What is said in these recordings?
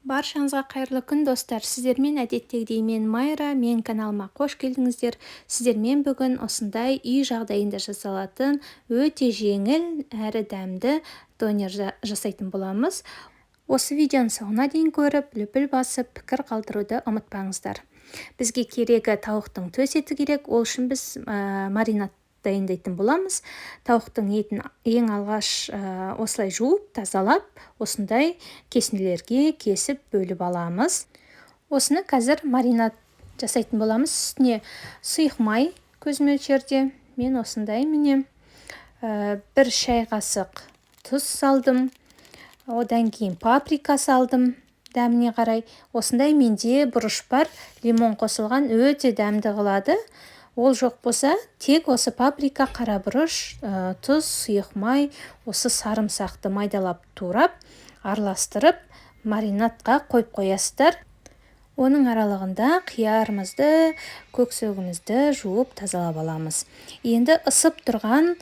Баршаңызға қайырлы күн, достар! Сіздермен әдеттегідей мен, Майра. Мен каналыма қош келдіңіздер! Сіздермен бүгін осындай үй жағдайында жасалатын өте жеңіл әрі дәмді донер жасайтын боламыз. Осы видеоның соңына дейін көріп, лүпіл басып, пікір қалдыруды ұмытпаңыздар. Бізге керегі тауықтың төс еті керек. Ол үшін біз маринад дайындайтын боламыз. Тауықтың етін ең алғаш осылай жуып, тазалап, осындай кесінділерге кесіп, бөліп аламыз. Осыны қазір маринад жасайтын боламыз. Үстіне сұйық май, көз мөлшерде мен осындай, міне, 1 шай қасық тұз салдым. Одан кейін паприка салдым дәміне қарай. Осындай менде бұрыш бар, лимон қосылған, өте дәмді қылады. Ол жоқ болса, тек осы паприка, қара бұрыш, тұз, сұйық май, осы сарымсақты майдалап турап, араластырып, маринадқа қойып қоясыздар. Оның аралығында қиярымызды, көк сөгімізді жуып, тазалап аламыз. Енді ысып тұрған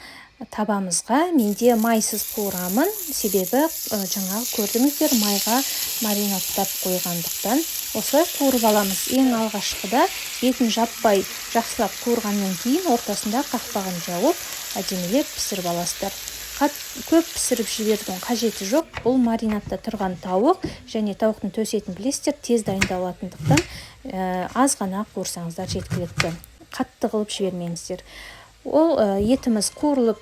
табамызға, менде майсыз қуырамын, себебі жаңағы көрдіңіздер, майға маринадтап қойғандықтан, осылай қуырып аламыз. Ең алғашқыда бетін жаппай жақсылап қуырғаннан кейін ортасында қақпағын жауып, әдемілеп пісіріп аласыздар. Көп пісіріп жіберудің қажеті жоқ. Бұл маринадта тұрған тауық және тауықтың төс етін білесіздер, тез дайындалатындықтан, аз ғана қуырсаңыздар жеткілікті, қатты қылып жібермеңіздер. Ол етіміз қуырылып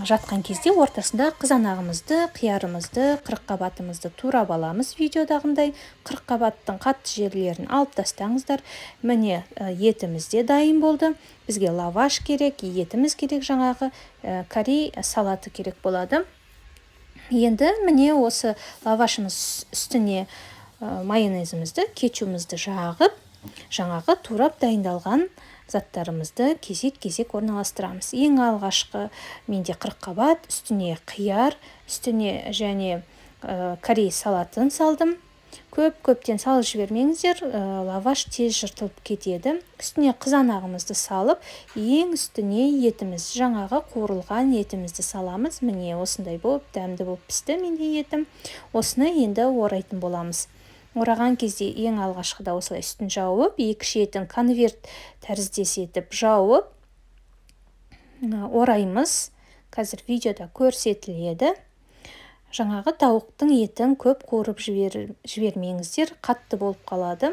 жатқан кезде ортасында қызанағымызды, қиярымызды, қырыққабатымызды турап аламыз. Видеодағындай қырыққабаттың қатты жерлерін алып тастаңыздар. Міне, етіміз де дайын болды. Бізге лаваш керек, етіміз керек, жаңағы корей салаты керек болады. Енді, міне, осы лавашымыз үстіне майонезімізді, кетчупымызды жағып, жаңағы турап дайындалған заттарымызды кезек-кезек орналастырамыз. Ең алғашқы менде қырыққабат, үстіне қияр, үстіне және корей салатын салдым. Көп көптен салып жібермеңіздер, лаваш тез жыртылып кетеді. Үстіне қызанағымызды салып, ең үстіне етіміз, жаңағы қуырылған етімізді саламыз. Міне, осындай болып, дәмді болып пісті менде етім. Осыны енді орайтын боламыз. Ораған кезде ең алғашқыда осылай үстін жауып, екі шетін конверт тәріздес етіп жауып ораймыз. Қазір видеода көрсетіледі. Жаңағы тауықтың етін көп қуырып жібермеңіздер, қатты болып қалады.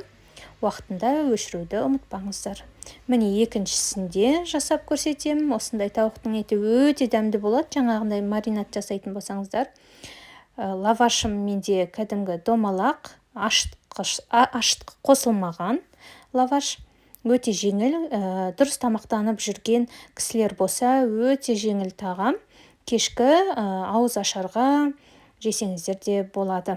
Уақытында өшіруді ұмытпаңыздар. Міне, екіншісінде жасап көрсетемін. Осындай тауықтың еті өте дәмді болады, жаңағындай маринад жасайтын болсаңыздар. Лавашым менде кәдімгі домалақ, ашытқы қосылмаған лаваш. Өте жеңіл, дұрыс тамақтанып жүрген кісілер болса, өте жеңіл тағам. Кешкі ауыз ашарға жесеңіздер де болады.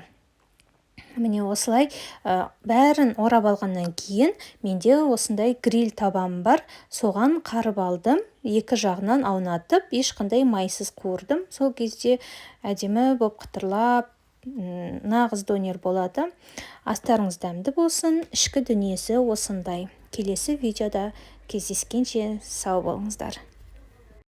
Міне, осылай бәрін орап алғаннан кейін менде осындай гриль табам бар, соған қарып алдым. Екі жағынан аунатып, ешқандай майсыз қуырдым. Сол кезде әдемі болып қытырлап, нағыз донер болады. Астарыңыз дәмді болсын! Ішкі дүниесі осындай. Келесі видеода кездескенше сау болыңыздар!